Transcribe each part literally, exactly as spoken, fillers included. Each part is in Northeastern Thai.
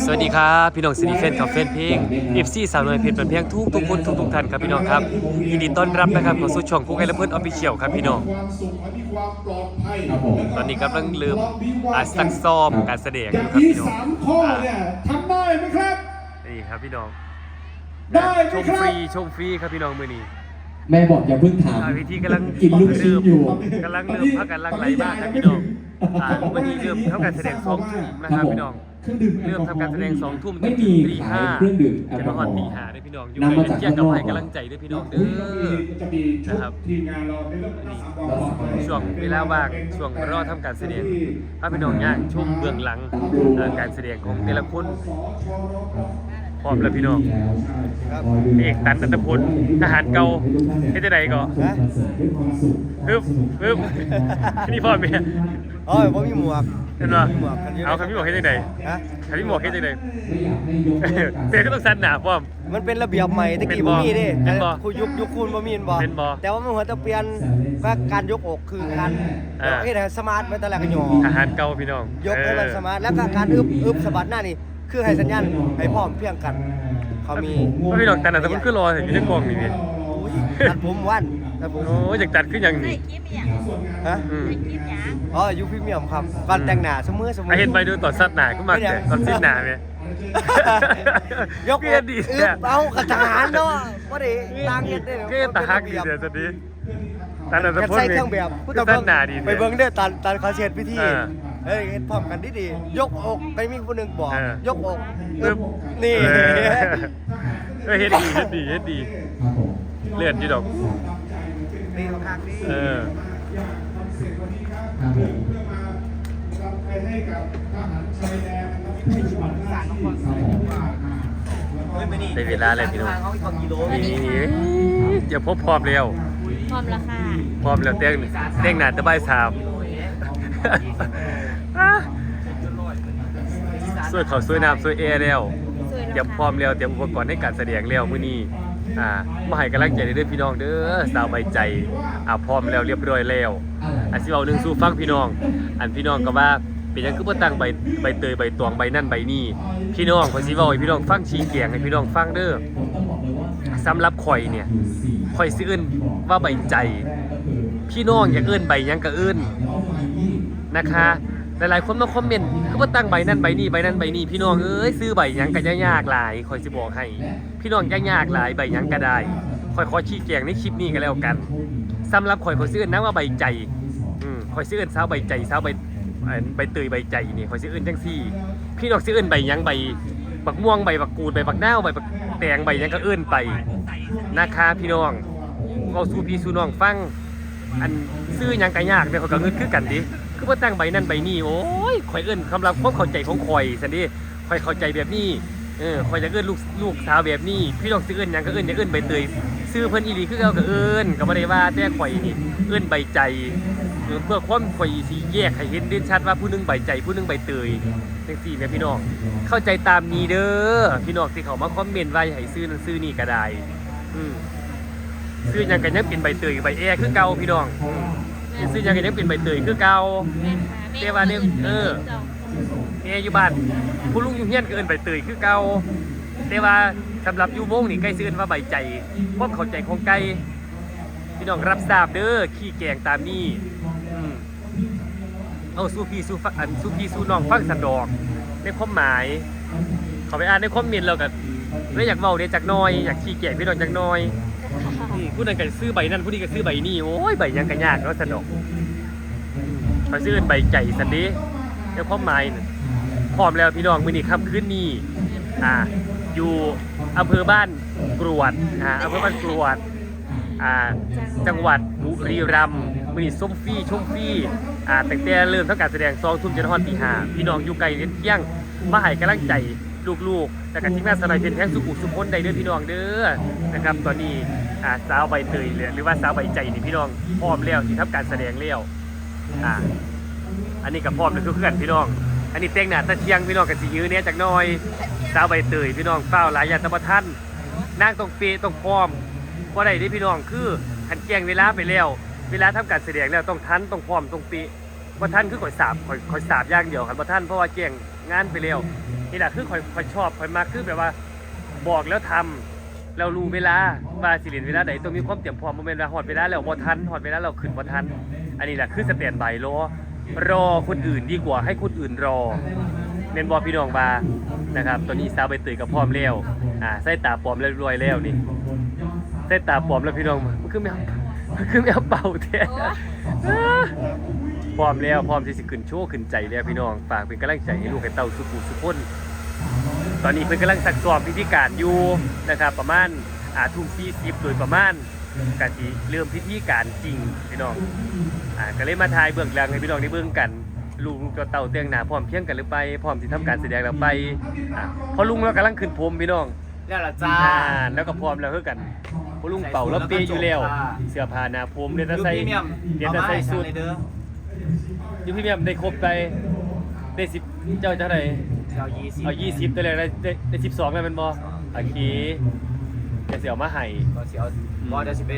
สวัสดีครับพี่น้อง ซีดี แฟนคลับ แฟนเพลง เอฟซี สาวน้อยเพชรบ้านแพงทุกทุกคนทุกทุกท่านครับพี่น้องครับ ยินดีต้อนรับนะครับเข้าสู่ช่องกุ๊กไก่ลำเพลิน Official ครับพี่น้อง ครับผม ตอนนี้กำลังเริ่มอ่าซักซ้อมการแสดงอยู่ครับพี่น้อง สามข้อเนี่ยทำได้ไหมครับ นี่ครับพี่น้อง ได้ไหมครับ ชมฟรีชมฟรีครับพี่น้องมื้อนี้ แม่บอกอย่าเพิ่งถาม อ่าพิธีกำลัง กินลูกชิ้นอยู่ กำลังเริ่มพากันหลั่งไหลมากครับพี่น้อง อ่ามื้อนี้เริ่มทำการแสดงสองทุ่มนะครับพี่น้อง เครื่องดื่มแอลกอฮอล์ เริ่มทำการแสดงสองทุ่ม ไม่มีขายเครื่องดื่มแอลกอฮอล์ เจ้าหน้าที่หาได้พี่น้อง อยู่ นำมาจาก ไกลเที่ยงกับ ข้างนอก ให้กำลังใจด้วยพี่น้องเด้อ จะมีชุดทีมงานเราในเรื่อง นะครับช่วงเวลาว่างช่วงรอทำการแสดงพาพี่น้องย่างชมเบื้องหลังเอ่อการแสดงของแต่ละคน พร้อมแล้วพี่น้อง เอกตันนันทพล ทหารเก่า เฮ็ดจั่งใดก็ ฮะ ฮึบฮึบนี่พร้อมไหม โอ้ยบ่มีหมวก เห็นบ่ หมวกกันอยู่ เอาคันพี่บอกเฮ็ดจั่งใด ฮะ คันพี่บอกเฮ็ดจั่งใด แต่ก็ต้องสันหนาพร้อม มันเป็นระเบียบใหม่ตะกี้บ่มีเด้ แม่นบ่ แต่คู่ยุคยุคคุณบ่มีแม่นบ่ แม่นบ่ แต่ว่ามันหัวตะเปลี่ยนว่าการยกอกคือการ อ่า เฮ็ดให้สมาร์ทไปแต่ละก็หย่อ ทหารเก่าพี่น้อง ยกให้มันสมาร์ทแล้วก็การอึบอึบสะบัดหน้านี่คือให้สัญญาณให้พร้อมเพรียงกัน เขามี เออพี่น้องแต่หน้าแต่มันคือรออยู่ในกล้องนี่พี่ ตัดผมวันตัดผม โอ้ยอยากตัดคือหยังนี่ ฮะ อืม อ๋ออยู่พรีเมียมครับก่อนแต่งหน้าเสมอเสมอ ไอ้เห็นไปดูตอนสัดหนาก็มาแต่ตอนสิ้นหนาเนี่ย ยก เกลียดดี อึบเอากับทหารเนาะบ่ได้ต่างเฮ็ดเด้ เกลียดตาฮักดีเดี๋ยวจะดี แต่หน้าแต่ กัน พ้น ใส่ นี่ เครื่องแบบพุทธพ สั จ ด น์ หนาดี ไปเบิ่งเด้อตอนตอนเขาเฮ็ดพิธี เออ เฮ้ยเฮ็ดพร้อมกันดีๆยกอกไปมีผู้หนึงบอก เออ ยกอก เออ นี่ เออเฮ็ดดีเฮ็ดดีเฮ็ดดี ครับผม เลือดอยู่ดอก นี่เขาคักนี่ เออ ครับผม ได้เวลาแล้วพี่น้อง นี่นี่นี่จะพบพร้อมแล้ว พร้อมแล้วค่ะ พร้อมแล้วแต่งแต่งหน้าแต่บ่ายสาม ช่วยเขาช่วยน้ำช่วยแอร์แล้ว ช่วยแล้วค่ะ เตรียมพร้อมแล้วเตรียมอุปกรณ์ในการแสดงแล้วมื้อนี้ อ่ามาให้กำลังใจเด้อพี่น้องเด้อสาวใบใจ อ่าพร้อมแล้วเรียบร้อยแล้ว อันสิเอาหนึ่งสู่ฟังพี่น้อง อันพี่น้องก็ว่าเป็นหยังคือบ่ตั้งใบใบเตยใบตองใบนั่นใบนี่ พี่น้องข่อยสิเว้าให้พี่น้องฟังชี้แจงให้พี่น้องฟังเด้อ สำหรับข่อยเนี่ย ข่อยสิเอิ้นว่าใบใจ พี่น้องอยากเอิ้นใบหยังก็เอิ้นนะคะ หลายๆคนมาคอมเมนต์คือว่าตั้งใบนั่นใบนี่ใบนั่นใบนี่พี่น้องเอ้ยซื้อใบหยังก็อย่ายากหลายข่อยสิบอกให้ พี่น้องอย่ายากหลายใบหยังก็ได้ข่อยขอชี้แจงในคลิปนี้ก็แล้วกัน สำหรับข่อยข่อยสิเอิ้นนางว่าใบใจ อืมข่อยสิเอิ้นสาวใบใจสาวใบเอ่อใบเตยใบใจนี่ข่อยสิเอิ้นจังซี่ พี่น้องสิเอิ้นใบหยังใบบักม่วงใบบักกูดใบบักนาวใบบักแตงใบหยังก็เอิ้นไปนะคะพี่น้องเว้าสู่พี่สู่น้องฟัง อันซื้อหยังก็ยากแต่ข่อยก็งึดคือกันเด้คือว่าตั้งใบนั่นใบนี่โอ้ยข่อยเอิ้นสำหรับความเข้าใจของข่อยซั่นเด้ข่อยเข้าใจแบบนี้เออข่อยอยากเอิ้นลูกลูกสาวแบบนี้พี่น้องสิเอิ้นหยังก็เอิ้นอยากเอิ้นใบเตยซื้อเพิ่นอีหลีคือเก่าก็เอิ้นก็บ่ได้ว่าแต่ข่อยนี่เอิ้นใบใจเออเพื่อความข่อยสิแยกให้เห็นเด่นชัดว่าผู้หนึงใบใจผู้หนึงใบเตยจังซี่แหมพี่น้องเข้าใจตามนี้เด้อพี่น้องที่เขามาคอมเมนต์ว่าให้ซื้อนั่นซื้อนี่ก็ได้อืม ซื้อหยังก็ยังเป็นใบเตยใบแอคือเก่าพี่น้องอืมซื้อหยังก็ยังเป็นใบเตยคือเก่า แต่ว่าเนี่ยเออ แออยู่บ้านผู้ลุงอยู่เฮียนก็เอิ้นใบเตยคือเก่า แต่ว่าสำหรับอยู่วงนี่ใกล้สิเอิ้นว่าใบใจความเข้าใจของไก่พี่น้องรับทราบเด้อขี้แกงตามนี้อืมเอาสู่พี่สู่ฟังอันสู่พี่สู่น้องฟังสันดอกในความหมาย เขาไปอ่านในคอมเมนต์แล้วก็เลยอยากเว้าเด้จักหน่อยอยากขี้แกงพี่น้องจักหน่อยอืมผู้นั้นก็ซื้อใบนั่นผู้นี้ก็ซื้อใบนี่โอ้ยใบหยังก็ยากเนาะสันดอกเขาซื้อใบใจสันเด้ในความหมายน่ะพร้อมแล้วพี่น้องมื้อนี้ค่ำคืนนี้อ่า อยู่อำเภอบ้านกรวดอ่าอำเภอบ้านกรวดอ่าจังหวัดบุรีรัมย์มื้อนี้ชมฟรีชมฟรีอ่าตั้งแต่เริ่มทำการแสดงสองทุ่มจนฮอดตีห้าพี่น้องอยู่ไกลเคียงมาให้กำลังใจลูกๆแล้วก็ทีมงานสาวน้อยเพชรแพงสู่ผู้สู่คนได้เด้อพี่น้องเด้อนะครับตอนนี้อ่าสาวใบเตยหรือหรือว่าสาวใบใจนี่พี่น้องพร้อมแล้วสิทำการแสดงแล้วอ่า อันนี้ก็พร้อมแล้วคือกันพี่น้อง อันนี้แต่งหน้าแต่เที่ยงพี่น้องก็สิหิวแหน่จักหน่อย สาวใบเตยพี่น้องฟ้าวหลายย่านแต่บ่ทันนางต้องเป๊ะต้องพร้อมบ่ได้เด้พี่น้องคือคันแจ้งเวลาไปแล้ว เวลาทำการแสดงแล้วต้องทันต้องพร้อมต้องเป๊ะบ่ทันคือข่อยสาบข่อยข่อยสาบอย่างเดียวคันบ่ทันเพราะว่าแจ้ง งานไปแล้ว นี่แหละคือข่อยข่อยชอบข่อยมักคือแบบว่า บอกแล้วทำ แล้วรู้เวลาว่าสิเล่นเวลาใด ต้องมีความเตรียมพร้อม บ่แม่นว่าฮอดเวลาแล้วบ่ทัน ฮอดเวลาแล้วขึ้นบ่ทัน อันนี้แหละคือสแตนบายรอ รอคนอื่นดีกว่าให้คนอื่นรอ แม่นบ่พี่น้องว่านะครับ ตอนนี้สาวใบเตยก็พร้อมแล้ว อ่า ใส่ตาปลอมเรียบร้อยแล้วนี่ ใส่ตาปลอมแล้วพี่น้อง มันคือแมว มันคือแมวเป่าแท้ พร้อมแล้ว พร้อมที่สิขึ้นโชว์ขึ้นใจแล้วพี่น้อง ฝากเป็นกำลังใจให้ลูกให้เต้าสู่ผู้สู่คน ตอนนี้เพิ่นกำลังซักซ้อมพิธีการอยู่นะครับ ประมาณ อ่า ทุ่มสี่สิบโดยประมาณ กะสิเริ่มพิธีการจริงพี่น้อง อ่า ก็เลยมาถ่ายเบื้องหลังให้พี่น้องได้เบิ่งกัน ลูกๆเต้าๆแต่งหน้าพร้อมเพรียงกันหรือไป พร้อมสิทำการแสดงแล้วไป อ่า พ่อลุงเรากำลังขึ้นผมพี่น้อง แล้วล่ะจ้า อ่า แล้วก็พร้อมแล้วคือกัน พ่อลุงเป่าแล้วเป๊ะอยู่แล้ว เสื้อผ้าหน้าผมเรียนแต่ใส่ ลูกพรีเมียม เรียนแต่ใส่สุด เอามาให้ฉันเลยเด้อ อยู่พรีเมียมได้ครบไป ได้สิบ เจ้าเท่าไหร่ เอายี่สิบ เอายี่สิบตัวแรกได้ได้ได้สิบสองแล้วแม่นบ่ โอเค จะสิเอามาให้ ก็สิเอาบ่เดี๋ยวสิไป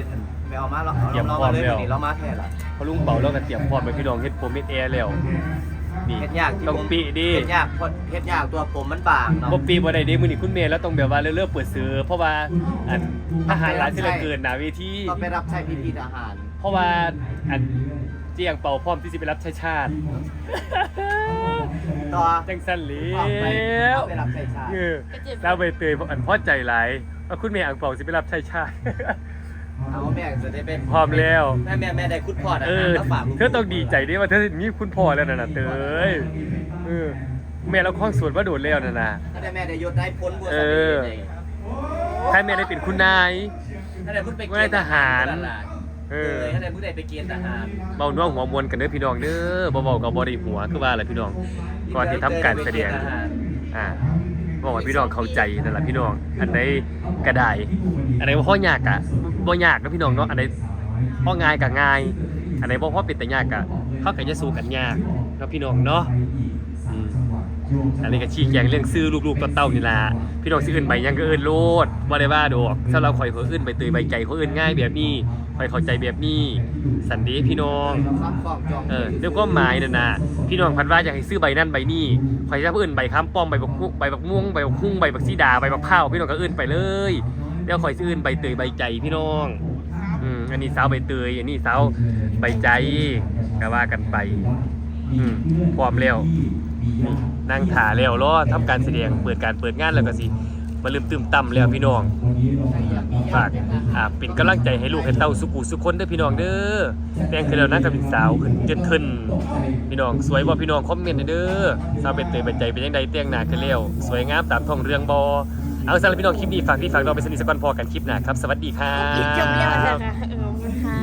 ไปเอามาลองเอา เตรียม ลอง พร้อม มาเลย แล้ว นี่เรามาแท้ละ พ่อลุงเป่าแล้วก็เตรียมพร้อมไปพี่น้องเฮ็ดผมเฮ็ดแอร์แล้ว นี่ เฮ็ดยากที่ ต้อง ผม เป๊ะเด้ เฮ็ดยากเพราะเฮ็ดยากตัวผมมันบางเนาะ บ่เป๊ะบ่ได้เด้มื้อนี้คุณแม่เราต้องแบบว่าเลิกเปิดเสือเพราะว่าอันทหารหลายเสียเหลือเกินหน้าเวที ก็ไปรับใช้พี่ๆทหาร เพราะว่าอันเจียงเป่าพร้อมที่สิไปรับใช้ชาติ ต่อ จังซั่นแหล้ พร้อมไป ว ไปรับใช้ชาติ เออสาวใบเตยอันพอใจหลายว่าคุณแม่อังเปาสิไปรับใช้ชาติ เอาแม่จะได้เป็น พร้อมแล้ว แม่แม่แม่ได้คุณพ่อท เอ หาร อ มาฝากลูก เธอต้องดีใจเด้ว่าเธอมีคุณพ่อแล้วนะนะเตยเออ แม่เราคล้องสวนว่าโดดแล้วนะนะ ถ้าได้แม่ได้ยศนายพลบัว เออ สะ ถ้าแม่ได้เป็นคุณนาย ถ้าได้มึงไป ไม่ได้ทหาร นั่นล่ะ เอ เอ อ อถ้าได้มึงได้ไปเกณฑ์ทหาร เบาหน่วงหัวมวนกันเด้อพี่น้องเด้อบ่เบาก็บ่ได้หัวคือว่าแหละพี่น้อง ก่อนที่ทำการแสดง อ่าบอกให้พี่น้องเข้าใจนั่นแหละพี่น้อง อันใดก็ได้ อันใดบ่พอยากอะบ่ยากนะพี่น้องเนาะ อันใดพอง่ายก็ง่าย อันใดบ่พอเป็นแต่ยากอะเขาก็จะสู้กันยากเนาะพี่น้องเนาะ อืม อันนี้ก็ชี้แจงเรื่องชื่อลูกๆเต้าๆนี่ล่ะ พี่น้องสิเอิ้นใบหยังก็เอิ้นโลด บ่ได้ว่าดอก สำหรับข่อย ข่อยเอิ้นใบเตยใบใจ ข่อยเอิ้นง่ายแบบนี้ ข่อยเข้าใจแบบนี้ ซั่นเด้พี่น้อง ความคล้องจอง เออ เรื่องความหมายนั่นน่ะ พี่น้องพันว่าอยากให้ซื้อใบนั่นใบนี้ ข่อยจะเอิ้นใบคำป้อม ใบบักฮุ่ง ใบบักม่วง ใบบักฮุ่ง ใบบักสีดา ใบบักพร้าว พี่น้องก็เอิ้นไปเลย แล้วข่อยสิเอิ้นใบเตยใบใจพี่น้อง อืม อันนี้สาวใบเตย อันนี้สาวใบใจ ก็ว่ากันไป อืม พร้อมแล้ว นี่ นั่งถ่าแล้ว รอทำการแสดง เปิดการเปิดงานแล้วก็สิ มาลืมตื่มต่ำแล้วพี่น้อง ฝาก อ่า เป็นกำลังใจให้ลูกให้เต้าสู่ผู้สู่คนเด้อพี่น้องเด้อ แต่งขึ้นแล้วนางก็เป็นสาวขึ้นเจนเทิน พี่น้อง สวยบ่พี่น้อง คอมเมนต์หน่อยเด้อ สาวใบเตยใบใจเป็นจั่งใด แต่งหน้าขึ้นแล้ว สวยงามตามท้องเรื่องบ่ เอา สำหรับพี่น้อง คลิปนี้ฝากพี่ฝากน้องไปสนิทสักก่อน พ้อกันคลิปหน้าครับ สวัสดีครับ อีกจบเรียกว่าจะเออค่ะ